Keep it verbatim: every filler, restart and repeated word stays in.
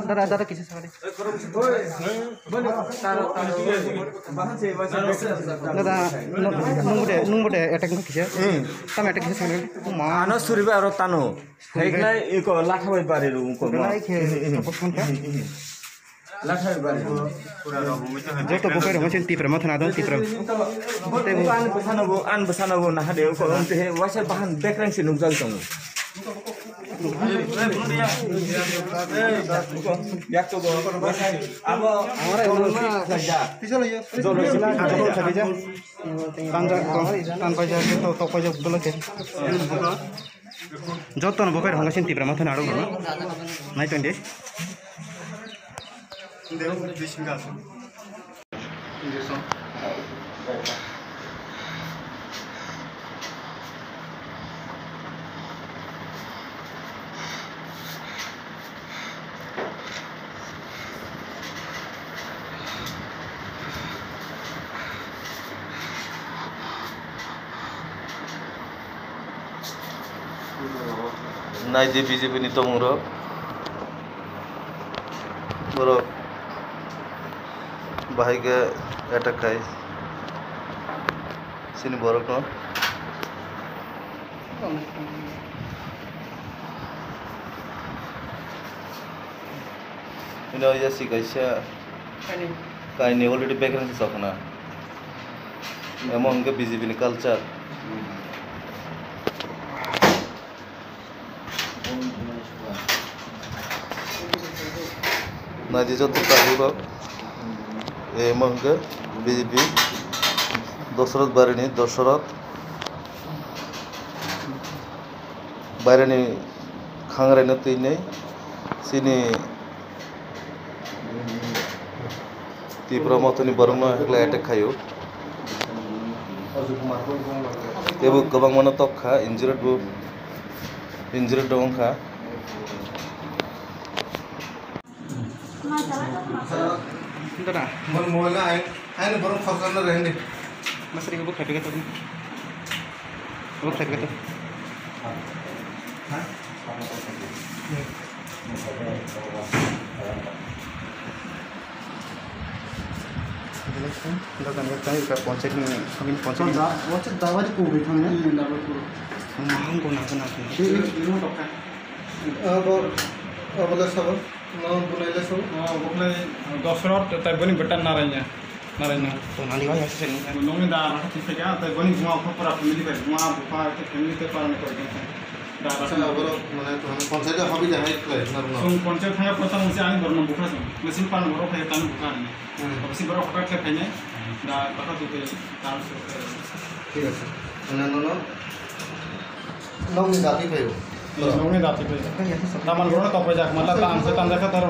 Dada, dada, kisa sakali. Dada, nung, nung bude, nung bude attack kisa. Hmm. Tam attack kisa sakali. Uma. Ano suriba aro tano. Heklai iko latha bai bari ru ko. Belai khe support khan kha. Latha bai bari. Joto buphai rok sin Tipra Motha na don Tipra. An bwsano bo, an bwsano bo naha de ko, te he waisa bahan background se nukjak tongo. Yak to go. Abo. Jolo. Tanja, tan paijak, to, to paijak, dolo khe. Joto no buphai rok sin Tipra Motha na aro. Nai tong di. Nai di B J P ni tongmung rok. Borok bahai khe attack khai chini borok no. Ino ya si kaisa kaini already background se chokna. Emo hwnkhe B J P ni culture. Naidi joto tabuk rok. Emo hwnkhe B J P Dosoroth Barini Dosoroth Baireni khangraino twinwi chini Tipra Mothani borokno heklai attack khaio. Teibo kwbangmano tok kha, injured bo, injured bo wngkha. Dada. Mon mobile na ai, ai ni borok khorsa na rehni. Masri ko bukha pega to. Bukha pega to. Ha? Dada, ni tai ka ponchek ni, kami ponchek ni. Da, ponchek dawari ko bai thang ne? Hmm, dawari ko. Mahang ko na ko na ko. Abo, abo le sabo. No, bunai le so? No, bunai Dosrot, tai boni betan Naraina. Naraina. To nani wai hasi seni. Nongni da, ma ti sega, tai boni buma ko pura family bai, buma, bupa, te family te pura ne ko. Da, da. Sa, aboro, mane, to, panchayat hobi da, hai, play, na, na. Song panchayat thaya, pota, musi, ani, borno, bukha, song. Mesin pan, boro, khai, tan, bukha, ani. Hmm. Bisi, boro, hokat, khai, khai, ne. Da, kata, tu, te, tan, so, te. Thik ase. Mane, no, no. Nongni jati phaio. Nongni jati phaio. Taman, boro, to, phaijak, mala, tan, se, tan, jaka, tar,